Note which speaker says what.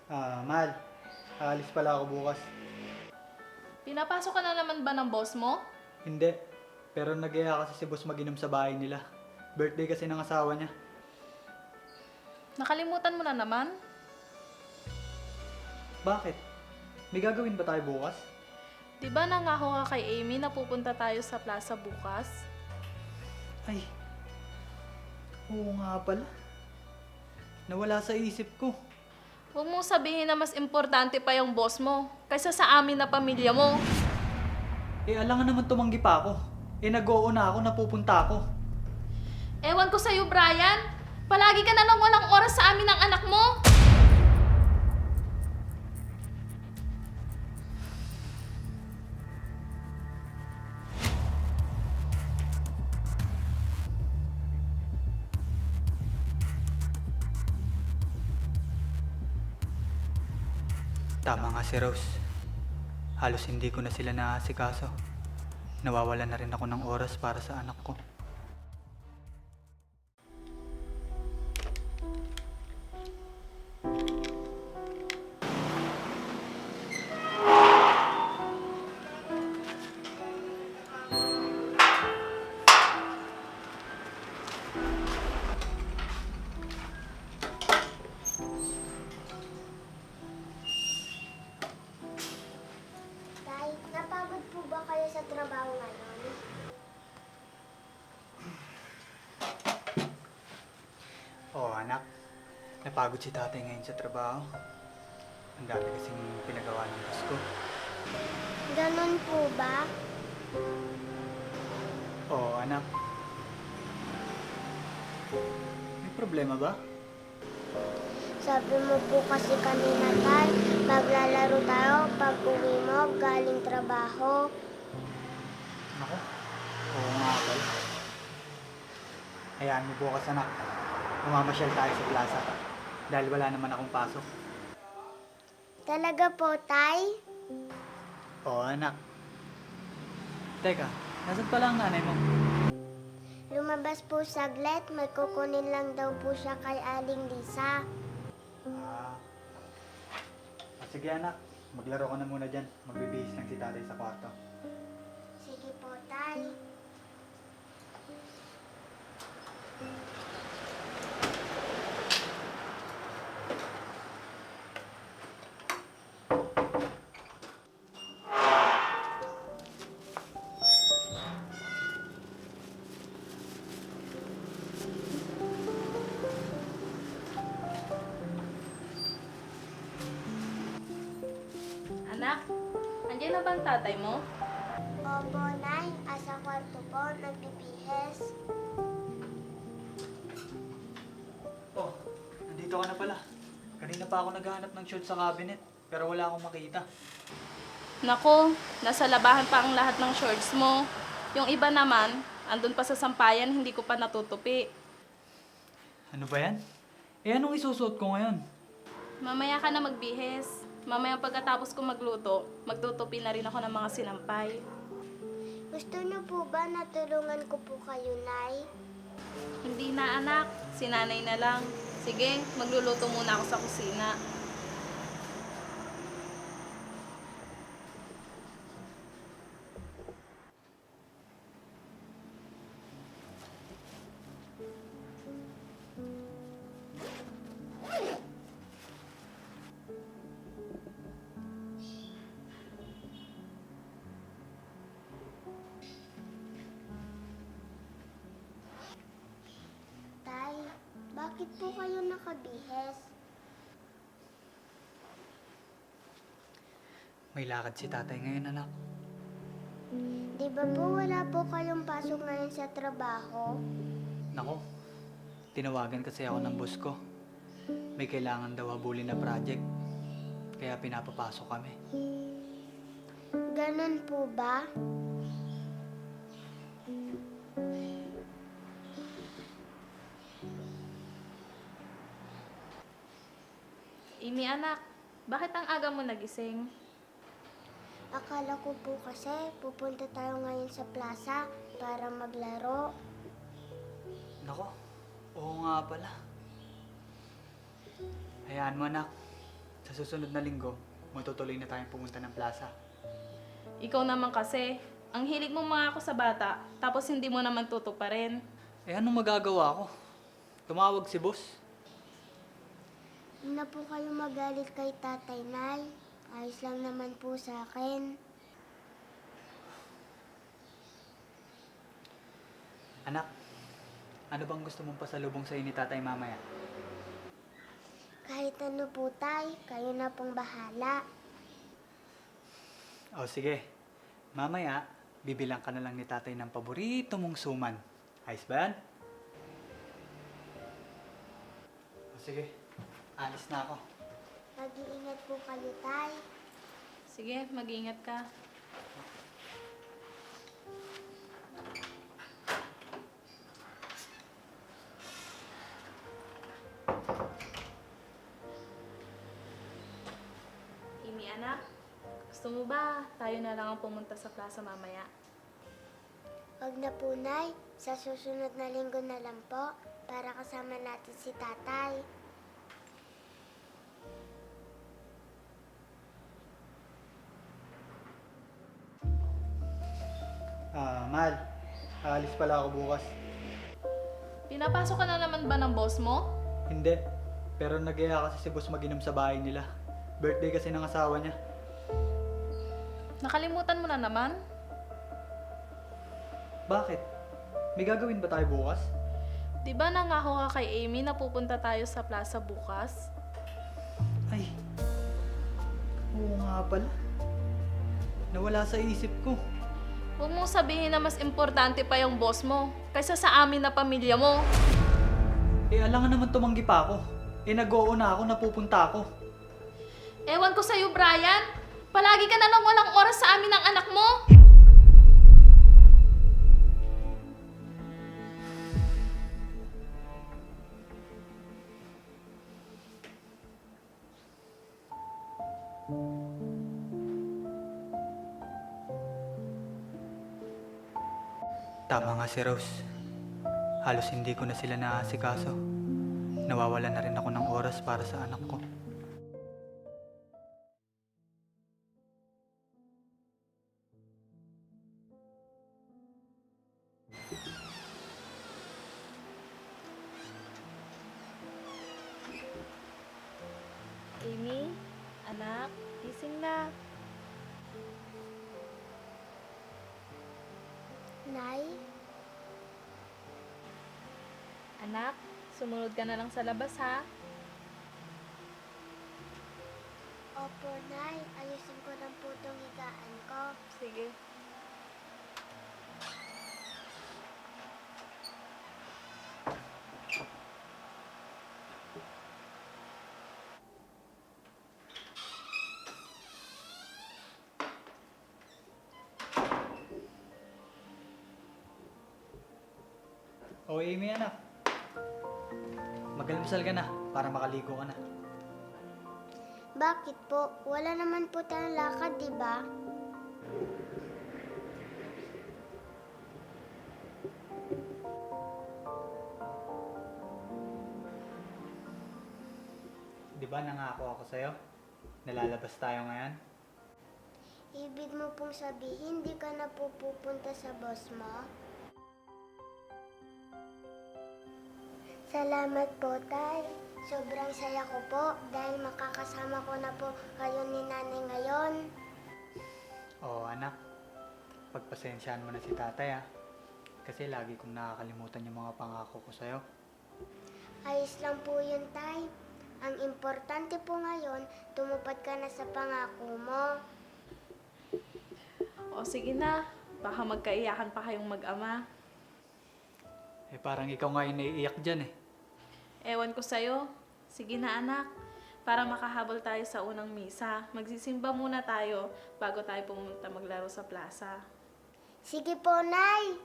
Speaker 1: Mahal. Aalis pala ako bukas.
Speaker 2: Pinapasok ka na naman ba ng boss mo?
Speaker 1: Hindi. Pero nag-iya kasi si boss mag-inom sa bahay nila. Birthday kasi ng asawa niya.
Speaker 2: Nakalimutan mo na naman?
Speaker 1: Bakit? May gagawin ba tayo bukas?
Speaker 2: Di ba nangako ka kay Amy na pupunta tayo sa plaza bukas?
Speaker 1: Ay. Oo nga pala. Nawala sa isip ko.
Speaker 2: Huwag mong sabihin na mas importante pa yung boss mo kaysa sa amin na pamilya mo.
Speaker 1: Alangan naman tumanggi pa ako. Nag-oo na ako na pupunta ako.
Speaker 2: Ewan ko sa'yo, Brian. Palagi ka na lang walang oras sa amin ng anak mo.
Speaker 1: Tama nga si Rose. Halos hindi ko na sila naaasikaso. Nawawala na rin ako ng oras para sa anak ko.
Speaker 3: Tay, napagod po ba kayo sa trabaho ngayon?
Speaker 1: Oo anak, napagod si tatay ngayon sa trabaho. Ang dami kasing pinagawa ng boss ko.
Speaker 3: Ganon po ba?
Speaker 1: Oo anak. May problema ba?
Speaker 3: Sabi mo po kasi kanina, Tay, maglalaro tayo pag uwi mo galing trabaho.
Speaker 1: Naku, oo nga pala. Hayaan mo bukas anak. Mamamasyal tayo sa plaza. Dahil wala naman akong pasok.
Speaker 3: Talaga po, Tay?
Speaker 1: Oo anak. Teka, nasan pala ang nanay mo?
Speaker 3: Lumabas po saglit, may kukunin lang daw po siya kay Aling Lisa.
Speaker 1: Sige anak, maglaro ka na muna dyan. Magbibihis lang si tatay sa kwarto.
Speaker 3: Sige po, Tay.
Speaker 2: Anak, andiyan na bang tatay mo?
Speaker 3: Opo, Nay. Asa kwarto po, nagbibihes.
Speaker 1: Oh, nandito ka na pala. Kanina pa ako naghahanap ng short sa cabinet, pero wala akong makita.
Speaker 2: Nako, nasa labahan pa ang lahat ng shorts mo. Yung iba naman, andun pa sa sampayan, hindi ko pa natutupi.
Speaker 1: Ano ba yan? Anong isusuot ko ngayon?
Speaker 2: Mamaya ka na magbihis. Mamaya pagkatapos ko magluto, magtutupi na rin ako ng mga sinampay.
Speaker 3: Gusto niyo po ba na tulungan ko po kayo, Nay?
Speaker 2: Hindi na anak, sinanay na lang. Sige, magluluto muna ako sa kusina.
Speaker 3: Tay, bakit po kayo nakabihes?
Speaker 1: May lakad si tatay ngayon anak.
Speaker 3: Di ba po wala po kayong pasok ngayon sa trabaho?
Speaker 1: Nako, tinawagan kasi ako ng boss ko. May kailangan daw habulin na project. Kaya pinapapasok kami.
Speaker 3: Ganon po ba?
Speaker 2: Amy anak, bakit ang aga mo nagising?
Speaker 3: Akala ko po kasi pupunta tayo ngayon sa plaza para maglaro.
Speaker 1: Nako, oo nga pala. Hayaan mo anak. Sa susunod na linggo, matutuloy na tayong pumunta ng plaza.
Speaker 2: Ikaw naman kasi, ang hilig mo mga ako sa bata, tapos hindi mo naman tutuparin.
Speaker 1: Eh anong magagawa ko? Tumawag si boss.
Speaker 3: Huwag na po kayo magalit kay tatay, Nay. Ayos lang naman po sa akin.
Speaker 1: Anak, ano bang gusto mong pasalubong sa'yo ni tatay mamaya?
Speaker 3: Kahit ano po, Tay, kayo na pong bahala.
Speaker 1: O sige, mamaya, bibilang ka na lang ni tatay ng paborito mong suman. Ayos ba yan? O sige, alis na ako.
Speaker 3: Mag-iingat po kayo, Tay.
Speaker 2: Sige, mag-ingat ka. Amy, anak, gusto mo ba tayo na lang ang pumunta sa plaza mamaya?
Speaker 3: Huwag na po, Nay. Sa susunod na linggo na lang po para kasama natin si tatay.
Speaker 1: Mahal, aalis pala ako bukas.
Speaker 2: Pinapasok ka na naman ba ng boss mo?
Speaker 1: Hindi, pero nag-iya kasi si boss mag-inom sa bahay nila. Birthday kasi ng asawa niya.
Speaker 2: Nakalimutan mo na naman?
Speaker 1: Bakit? May gagawin ba tayo bukas?
Speaker 2: Di ba nangako ka kay Amy na pupunta tayo sa plaza bukas?
Speaker 1: Ay, oo nga pala. Nawala sa isip ko.
Speaker 2: Huwag mong sabihin na mas importante pa yung boss mo kaysa sa amin na pamilya mo.
Speaker 1: Eh, alangan naman tumanggi pa ako. Eh, nag-oo na ako, napupunta ako.
Speaker 2: Ewan ko sa'yo, Brian. Palagi ka na lang walang oras sa amin ng anak mo.
Speaker 1: Tama nga si Rose. Halos hindi ko na sila naaasikaso. Nawawalan na rin ako ng oras para sa anak ko.
Speaker 2: Amy, anak, gising na.
Speaker 3: Nay,
Speaker 2: Anak, sumunod ka na lang sa labas ha.
Speaker 3: opo, Nay. Ayusin ko lang po itong higaan ko.
Speaker 2: Sige.
Speaker 1: O Amy, anak. Mag-almusal ka na para makaligo ka na.
Speaker 3: Bakit po? Wala naman po tayong lakad, di ba?
Speaker 1: Di ba nangako ako sa'yo? Nalalabas tayo ngayon?
Speaker 3: Ibig mo pong sabihin, di ka na po pupunta sa boss mo? Salamat po, Tay. Sobrang saya ko po dahil makakasama ko na po kayo ni Nanay ngayon.
Speaker 1: Oo, anak. Pagpasensyahan mo na si tatay, ah. Kasi lagi kong nakakalimutan yung mga pangako ko sa'yo.
Speaker 3: Ayos lang po yun, Tay. Ang importante po ngayon, tumupad ka na sa pangako mo.
Speaker 2: O sige na, baka magkaiyakan pa kayong mag-ama.
Speaker 1: Eh, parang ikaw nga yung naiiyak dyan, eh.
Speaker 2: Ewan ko sa'yo. Sige na anak, para makahabol tayo sa unang misa. Magsisimba muna tayo bago tayo pumunta maglaro sa plaza.
Speaker 3: Sige po, Nay.